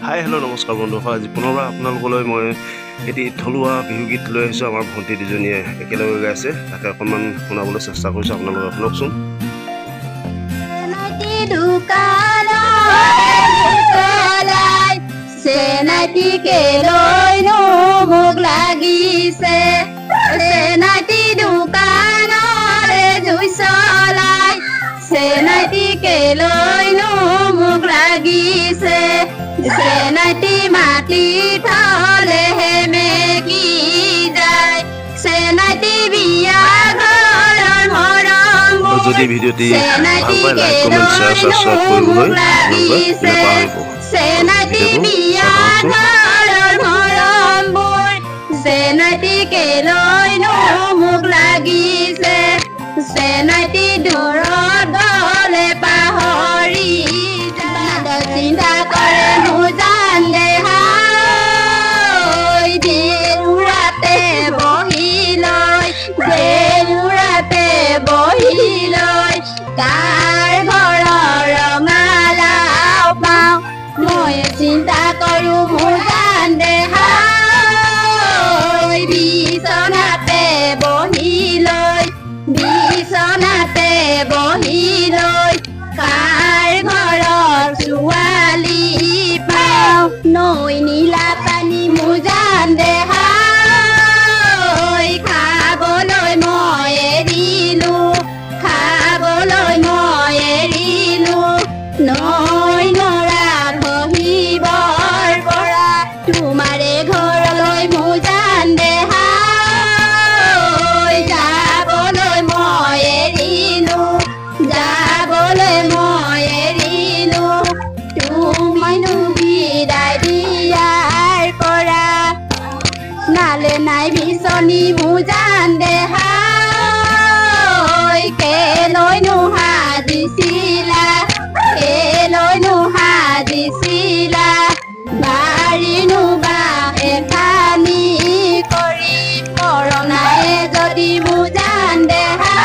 Hi hello' নমস্কাৰ বন্ধুসকল, আজি পুনৰবাৰ আপোনালোকলৈ মই এটি থলুৱা বিহুগীত লৈ আহিছোঁ। আমাৰ ভণ্টি দুজনীয়ে একেলগে গাইছে, তাকে অকণমান শুনাবলৈ চেষ্টা কৰিছোঁ, আপোনালোকে শুনকচোন। চেনাইটি মাটি থলে হেমেকি যায়, চেনাইটি বিয়া ঘৰৰ মৰম। যদি ভিডিঅ'টি ভাল পায়, লাইক, কমেণ্ট, শ্বেয়াৰ, ছাবস্ক্ৰাইব কৰিবলৈ আপোনালোকে নাপাহৰিব। চেনাইটি বিয়া ঘৰৰ মৰমবোৰ চেনাইটি কেলৈনো মোক লাগিছে, চেনাইটি দূৰত গ'লে পাহৰি চিন্তা কৰে মোৰ দেহা। দেউৰাতে বহি লৈ, দেউৰাতে বহি লৈ কাৰ ঘৰৰ ৰঙালাও পাওঁ, মই চিন্তা কৰো মোৰ দেহা। বিচনাতে বহি লৈ, বিচনাতে বহি লৈ কাৰ ঘৰৰ ছোৱালী পাওঁ, নৈ নীলা পানী মোৰ জান দেহা খাবলৈ মই এৰিলো, খাবলৈ মই এৰিলো নৈ নৰা খহিবৰ পৰা তোমাৰে ঘৰলৈ মোৰ জান দেহা যাবলৈ মই এৰিলো, যাবলৈ মই এৰিলো তোমাইনো বিদায় দিয়াৰ পৰা। নালে নাই বিচনী মোৰ জান দেহা কেলৈনো সাজিছিলা, কেলৈনো সাজিছিলা বাৰীনো বা এখানি কৰি, মৰম নাই যদি মোৰ জান দেহা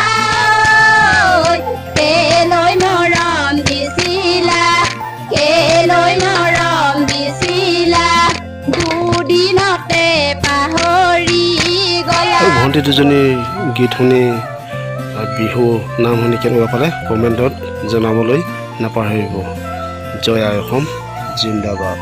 কেলৈ মৰম দিছিলা, কেলৈ মৰম দিছিলা দুদিনতে পাহৰি গলা। ভণ্টি দুজনীৰ গীত শুনি, বিহু নাম শুনি কেনেকুৱা পালে কমেণ্টত জনাবলৈ নাপাহৰিব। জয় আই অসম, জিন্দাবাদ।